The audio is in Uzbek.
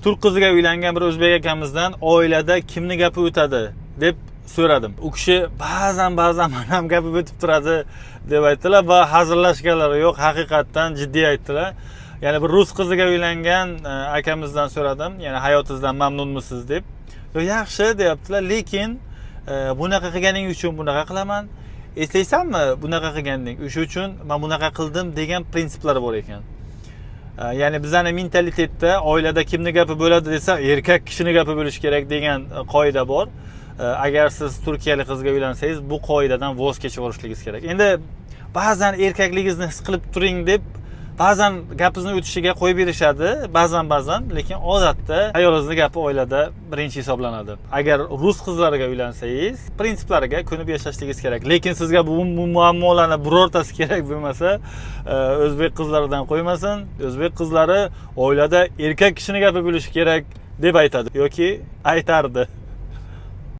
Turk qiziga uylangan bir o'zbek akamizdan oilada kimni gapi o'tadi deb so'radim. U kishi ba'zan ba'zan mana ham gapim o'tib turadi deb aytdilar va hazillashganlari yo'q, haqiqatdan jiddiy aytdilar. Ya'ni bir rus qiziga uylangan akamizdan so'radim, ya'ni hayotingizdan mamnunmisiz deb. "Yo'q, yaxshi", deyaptilar, lekin bunaqa qilganing uchun bunaqa qilaman. Eslaysanmi, bunaqa qilganding, o'sha uchun man bunaqa qildim degan prinsiplari bor ekan. Ya'ni bizani mentalitetda oilada kimni gapi bo'ladi desa, erkak kishini gapi bo'lishi kerak degan qoida bor. Agar siz turkiyalik qizga uylansangiz, bu qoidadan voz kechib yuborishligingiz kerak. Endi ba'zan erkakligingizni his qilib turing deb ba'zan gapingizni o'tishiga qo'yib berishadi, ba'zan ba'zan, lekin odatda ayolingizni gapi oilada birinchi hisoblanadi. Agar rus qizlariga uylansangiz, prinsiplariga ko'nib yashashligingiz kerak. Lekin sizga bu muammolarni birortasi kerak bo'lmasa, o'zbek qizlaridan qo'ymasin. O'zbek qizlari oilada erkak kishini gapi bo'lishi kerak deb aytadi yoki aytardi.